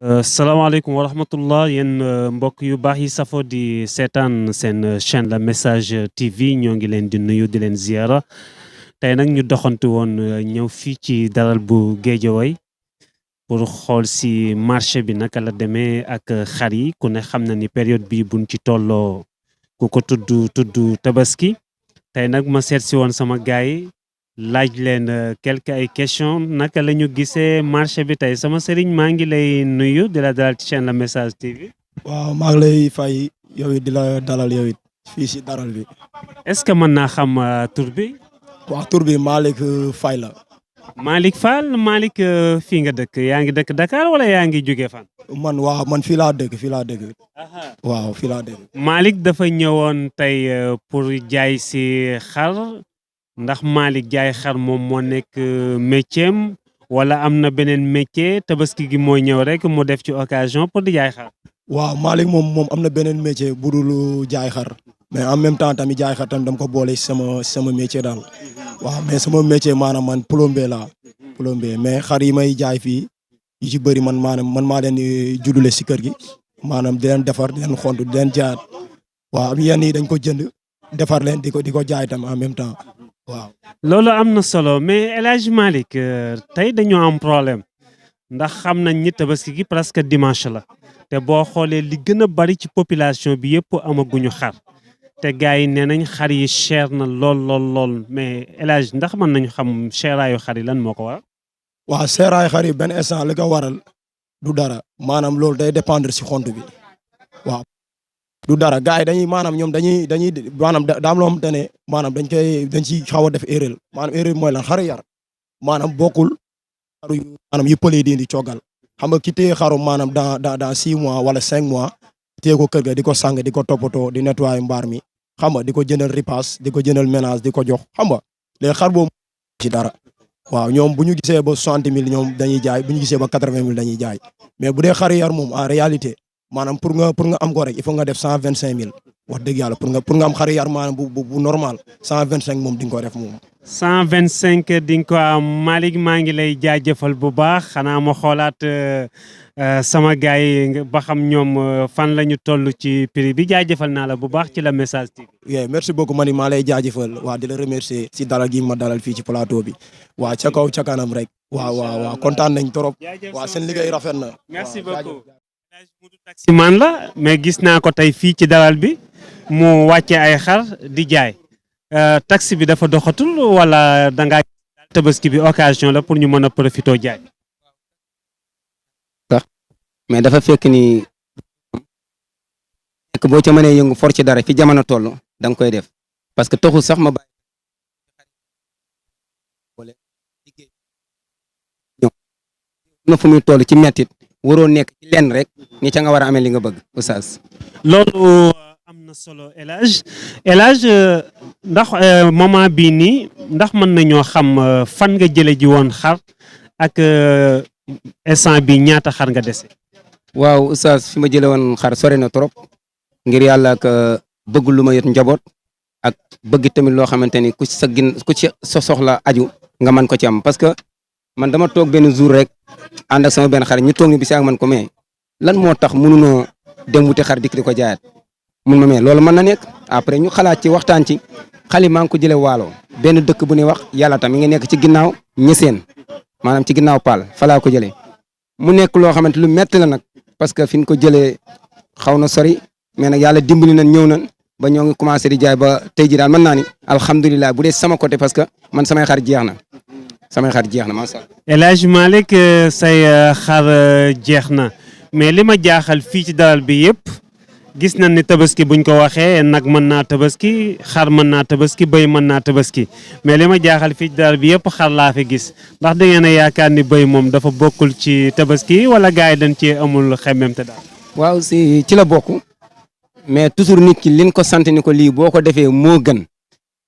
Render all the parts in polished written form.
salaamaaleykum wa rahmatullah yéen mbokk yu baax yi safo di seetaan seen chaîne La Message TV ñoo ngi leen di nuyu di leen ziara tey nag ñu doxantu woon ñëw fii ci daral bu Géejawaay pour xool si marché bi naka la demee ak xar yi ku ne xam na ni période bi buñ ci tolloo ku ko tudd tabaski tey nag ma seet si woon sama gaay yi laaj leen quelques ay questions naka la ñu gisee marché bi tey sama sëriñ maa ngi lay nuyu di la dalal ci chaîne La Message TV. waaw maa ngi lay fay yow it di la dalal yow it fii si daral bi. est-ce que mën naa xam tur bi. waaw tur bi Malick Faye la. Malick Fall Malick fii nga dëkk yaa ngi dëkk Dakar wala yaa ngi jóge fan. man fii laa dëkk. waaw fii laa dëkk. Malick dafa ñëwoon tey pour jaay si xar ndax Malick jaay xar moom moo nekk métier am wala am na beneen métier tabaski gi mooy ñëw rek mu def ci occasion pour di jaay xar. waaw Malick moom am na beneen métier bu dul jaay xar. mais en même temps tamit jaay xar tamit dama ko boole sama métier daal. waaw mais sama métier maanaam man plombier laa. plombier mais xar yi may jaay fii yu ci bëri man maa leen di juddule si kër gi. maanaam di leen defar di leen xont di leen jaayaat. waaw yenn yi dañ ko jënd defar leen di ko jaay tam en même temps waaw. loolu am na solo mais El Hadj Malick tey dañoo am problème ndax xam nañ ni tabaski gi presque dimanche la te boo xoolee li gën a bari ci population bi yëpp amaguñu xar te gars yi nee nañ xar yi cher na lool mais El Hadj ndax mën nañu xam cheraayu xar yi lan moo ko waral. waaw seeraay xar yi benn instant li ko waral du dara maanaam loolu day dépendre si xont bi waaw. du dara gars yi dañuy maanaam ñoom dañuy maanaam daam loo xamante ne maanaam dañ ci xaw a def erreur maanaam erreur mooy lan xaru yar maanaam bokkul xaru maanaam yu pëlee di coggal xam nga ki téye xaru maanaam dans 6 mois wala 5 mois téye ko kër ga di ko sang di ko toppatoo di nettoyer mbaar mi xam nga di ko jëndal ripaas di ko jëndal ménage di ko jox xam nga léegi xar boobu ci dara waaw ñoom bu ñu gisee ba 60 000 ñoom dañuy jaay bu ñu gisee ba 80 000 dañuy jaay mais bu dee xaru yar moom en réalité maanaam pour nga am ko rek il faut nga def 125 000 wax dëgg yàlla pour nga am xaru yar maanaam bu normal 125 moom di nga ko def moom. 125 di nga ko am Malick maa ngi lay jaajëfal bu baax xanaa ma xoolaat sama gars yi ba xam ñoom fan la ñu toll ci prix bi jaajëfal naa la bu baax ci La Message TV. oui merci beaucoup man maa lay jaajëfal waa di la remercier si dalal gi ma dalal fii ci plateau bi waa ca kaw ca kanam rek. waaw kontaan nañ trop. waa seen liggéey rafet na. merci beaucoup. taximan la mais gis naa ko tey fii ci dalal bi mu wàcce ay xar di jaay taxi bi dafa doxatul wala dangaa tabaski bi occasion la pour ñu mën a profité jaay. mais dafa fekk ni boo ca mënee yëngu for ci dara fi jamono toll da nga koy def parce que taxul sax ma bàyyi na fu muy toll ci mettit waroo nekk ci lenn rek ni ca nga war a amee li nga bëgg oustaz. loolu am na solo El Hadj ndax moment bii nii ndax mën nañoo xam fan nga jële ji woon xar ak instant bi ñaata xar nga dese. waaw oustaz fi ma jële woon xar sori na trop ngir yàlla ak bëgg lu ma yot njaboot ak bëgg tamit loo xamante ni ku ci sa soxla aju nga mën ko ci am parce que man dama toog benn jour rek ànd ak sama benn xar ñu toog ni bi si ak man ko mais lan moo tax mënunoo dem wuti xar dikk di ko jaayaat mun ma mais loolu mën na nekk après ñu xalaat ci waxtaan ci xali maa ngi ko jële waalo benn dëkk bu ñuy wax yàlla tam mi nga nekk ci ginnaaw ñeseen maanaam ci ginnaaw paal falaa ko jëlee mu nekk loo xamante lu metti la nag parce que fi ñu ko jëlee xaw na sori mais nag yàlla dimbali nañ ñëw nañ ba ñoo ngi commencé di jaay ba tey ji daal mën naa ni alhamdulilah bu dee sama côté parce que man samay xar jeex na macha allah. El Hadj Malick say xar jeex na mais li ma jaaxal fii ci dalal bi yëpp gis nañ ni tabaski buñ ko waxee nag mën naa tabaski xar mën naa tabaski bëy mën naa tabaski mais li ma jaaxal fii ci dalal bi yëpp xar laa fi gis ndax da ngeen a yaakaar ni bëy moom dafa bokkul ci tabaski wala gars yi dañ ci amul xemmem te daal. waaw ci la bokk mais toujours nit ki liñ ko sant ni ko lii boo ko defee moo gën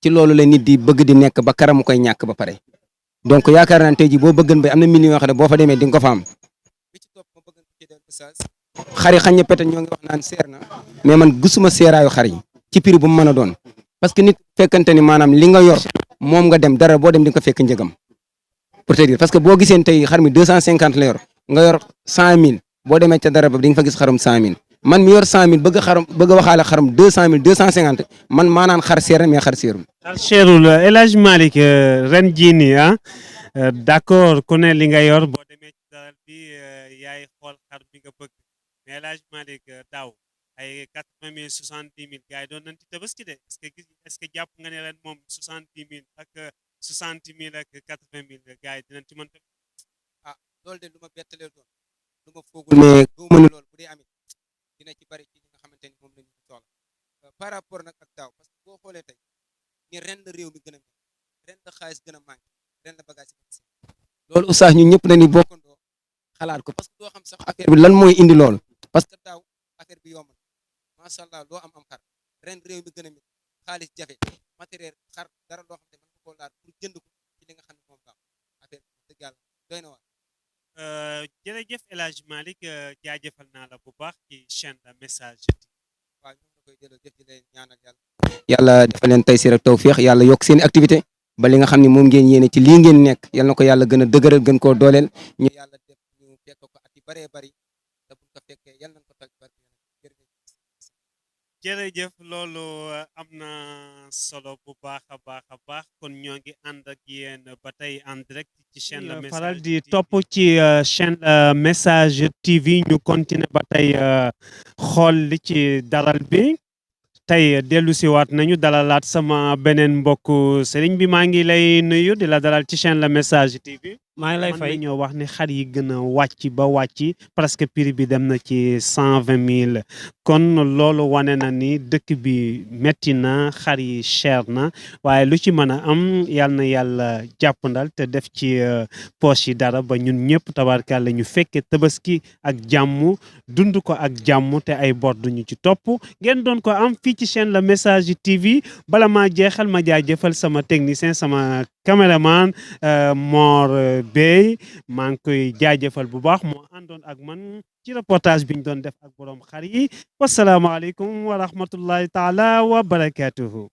ci loolu la nit di bëgg di nekk ba karamu koy ñàkk ba pare donc yaakaar naa tey jii boo bëggan bay am na millions yoo xam ne boo fa demee di nga ko fa am xar yi xañ na peut-être ñoo ngi wax naan seer na mais man gisuma seeraayu xar yi ci prix bu mu mën a doon parce que nit fekkante ni maanaam li nga yor moom nga dem dara boo dem di nga ko fekk njëgam pour te dire parce que boo giseen tey xar mi 250 la yor nga yor 100 000 boo demee ca dara ba di nga fa gis xarum 100000 man mi yor 100000 bëgg xarum bëgg a waxaale xarum 200000 250 man maa naan xar seer na mais xar seerul. xar cherul El Hadj Malick ren jii nii d'accord ku ne li nga yor boo demee ci daral bi yaay xool xar bi nga bëgg mais El Hadj Malick daaw ay 80 000 70 000 gars yi doon nañ ci tabaski de est-ce que jàpp nga ne ren moom 70 000 ak 60 000 ak 80 000 gars yi dinañ ci mën ah loolu de lu ma bettalee doon lu ma foogul mais gëwuma ni loolu bu dee amit dina ci bari ci li nga xamante ni moom la ñu soxla par rapport nag ak daaw parce que boo xoolee tey ni ren la réew mi gën a mel ren la xaalis gën a manqué ren la bagage yi loolu oustaz ñun ñëpp dañuy bokkandoo xalaat ko parce que doo xam sax affaire bi lan mooy indi loolu parce que daaw affaire bi yomb na macha allah loo am xar ren réew mi gën a mel xaalis jafe matériel xar dara loo xam ne mën nga koo laal pour jënd ko ci li nga xam ne moom la affaire bi dëgg yàlla doy na waar. jërëjëf El Hadj Malick jaajëfal naa la bu baax ci chaîne la message. waaw ñu ngi koy delloo jëf di leen ñaanal yàlla. yàlla dafa leen tey si rek tawféex yàlla yokk seen activité ba li nga xam ne moom ngeen yéene ci lii ngeen nekk yal na ko yàlla gën a dëgëral gën koo dooleel ñu yàlla def ñu fekk ko at yu bëree bëri te buñ ko fekkee yal nañ ko toj barke jërëjëf loolu am na solo bu baax a baax kon ñoo ngi ànd ak yéen ba tey en direct ci chaîne la message faral di topp ci chaîne la message TV ñu continuer ba tey xool li ci daral bi tey dellu si waat nañu dalalaat sama beneen mbokku sëriñ bi maa ngi lay nuyu di la dalal ci chaîne la message TV. maa ngi lay fay ñoo wax ne xar yi gën a wàcc ba wàcc presque prix bi dem na ci 120 000 kon loolu wane na ni dëkk bi metti na xar yi cher na waaye lu ci mën a am yal na yàlla jàppandal te def ci poche yi dara ba ñun ñëpp tabarkàlla ñu fekke tabaski ak jàmm dund ko ak jàmm te ay bor duñu ci topp ngeen doon ko am fii ci chaîne la message TV bala maa jeexal ma jaajëfal sama technicien sama caméraman Mor Bey maa ngi koy jaajëfal bu baax moo àndoon ak man ci reportage bi ñu doon def ak borom xar yi wasalaamaaleykum wa rahmatullahi taala wa barakatuhu